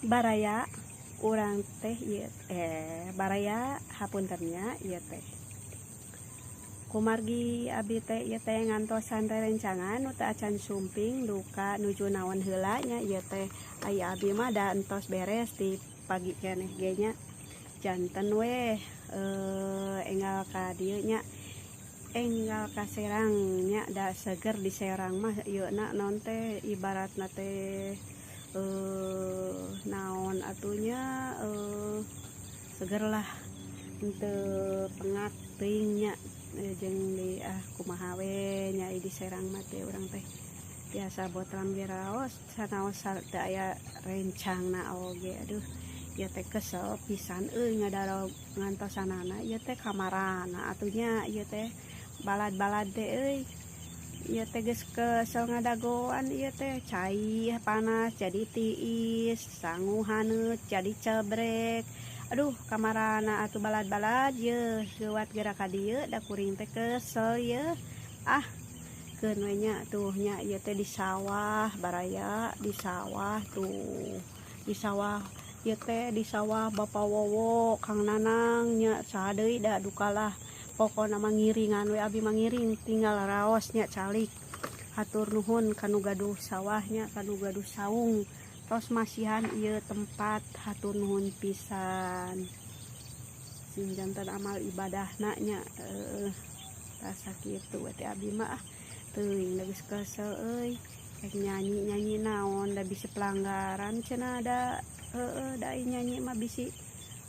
Baraya urang teh ieu baraya hapunten nya ieu teh. Kumargi abi teh ieu teh ngantosan rerencangan nu teu acan sumping duka nuju naon heula nya ieu teh. Ai abi mah da entos beres ti pagi keneh ge nya. Janten weh enggal ka dieu nya, enggal ka Serang nya, da seger di Serang mah ieu na naon teh ibaratna teh naon atuh nya, seger lah, henteu pengak teuing nya, jeung di ah kumaha we nya di Serang mah teh urang teh biasa botram ge raos sanaos teu aya rencangna oge. Aduh, ieu teh kesel pisan euy ngadaro ngantosanana ieu teh kamarana atuh nya ieu teh balad-balad teh euy. Ieu teh geus kesel ngadagoan ieu teh, cai panas jadi tiis, sangu haneut jadi cebrek. Aduh, kamarana atuh balad-balad yeuh leuwat geura ka dieu da kuring teh kesel yeuh. Ah, keun we nya tuh nya ieu teh di sawah baraya, di sawah tuh, di sawah ieu teh, di sawah Bapak Wowo, Kang Nanang nya, saha deui da duka lah. Pokona mah ngiringan we, abi mah ngiring tinggal raos nya calik. Hatur nuhun kanu gaduh sawah nya, kanu gaduh saung tos masihan ieu tempat, hatur nuhun pisan. Sing janten amal ibadahna nya, heueuh tah sakitu we teh abi mah ah. Teuing da geus kesel euy. Rek nyanyi-nyanyi naon da bisi pelanggaran cenah da, heueuh, da ai nyanyi mah bisi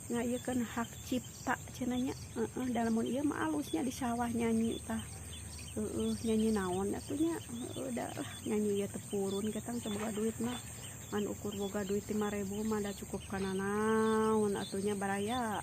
ngayeukeun hak cipta cenah nya, heueuh. Da lamun ieu mah alus nya di sawah nyanyi tah, heueuh, nyanyi naon atuh nya, heueuh, da lah nyanyi ieu teu purun ketang teu boga duit mah, ngan ukur boga duit 5.000 mah da cukup kana naon atuh nya, baraya.